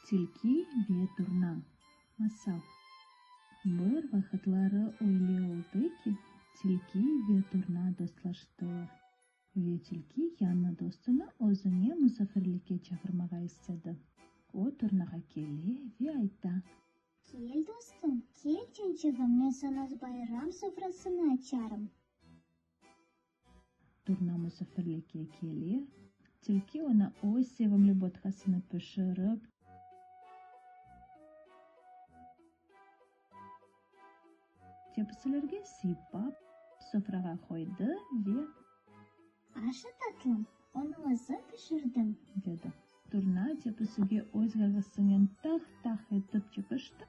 Tilki ve turna. Masal. Bir vaqıtları öyle oldı ki, tilki ve turna dostlaştılar. Ve tilki yañı dostunı özüne musafirlikke çağırmağa istedi. O turnağa kele ve ayta. Kel, dostum, kel, cançığım, men saña bayram sofrasını açarım. Turna musafirlikke kele, tilki oña öz sevimli botqasını pişirip, tepsilerge sıypap, sofrağa qoydı ve. Aşa, tatlım, onı özüm pişirdim. Dedi. Turna tepsige öz ğağasınen tah-tah etip çıqıştı,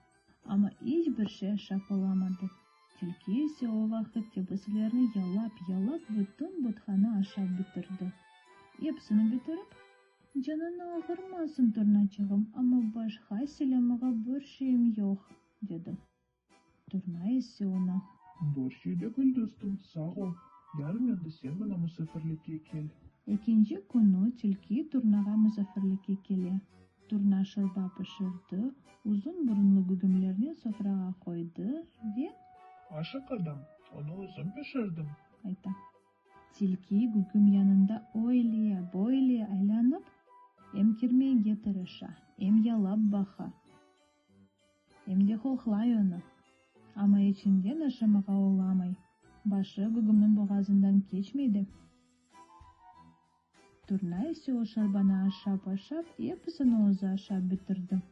amma iç bir şey aşap olamadı. Tilki ise o vaqıt tepsilerni yalap-yalap bütün botqanı aşap bitirdi. Episini bitirip, Canıñ ağırmasın, turnaçığım, amma başqa sıylamağa bir şeyim yoq, dedi. Turna ise oña. Bir şey degil, dostum, sağ ol, yarın endi sen maña musafirlikke kel. Ekinci künü tilki turnağa musafirlikke kele. Turna şorba pişirdi, uzun burunlı gügümlernen sofrağa qoydı ve. Aşa, kadâm, onı özüm pişirdim. Ayta. Tilki gügüm yanında öyle, böyle aylanıp, em kirmege tırışa, em yalap baqa, em de qoqlay onı. Amma içinden aşamağa olamay, başı gügümniñ boğazından keçmey de. Turna ise o şorbanı aşap-aşap, episini özü aşap bitirdi.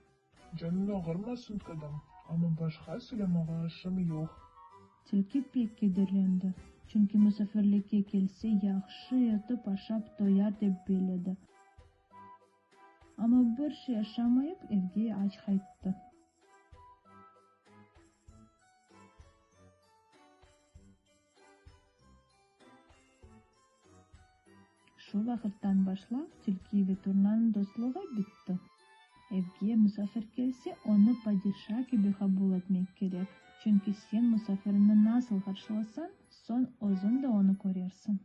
Canıñ ağırmasın, kadâm, amma başqa sıylamağa aşım yoq. Tilki pek kederlendi, çünki musafirlikke kelse, yahşı etip aşap toyar dep belledi. Amma bir şey aşamayıp, evge aç qayttı. Şu vaqıttan başlap tilki ve turnanıñ dostluğı bitti. Evge musafir kelse, onı padişa kibi qabul etmek kerek, çünki sen musafirni nasıl qarşılasañ, soñ özüñ de onı körersiñ.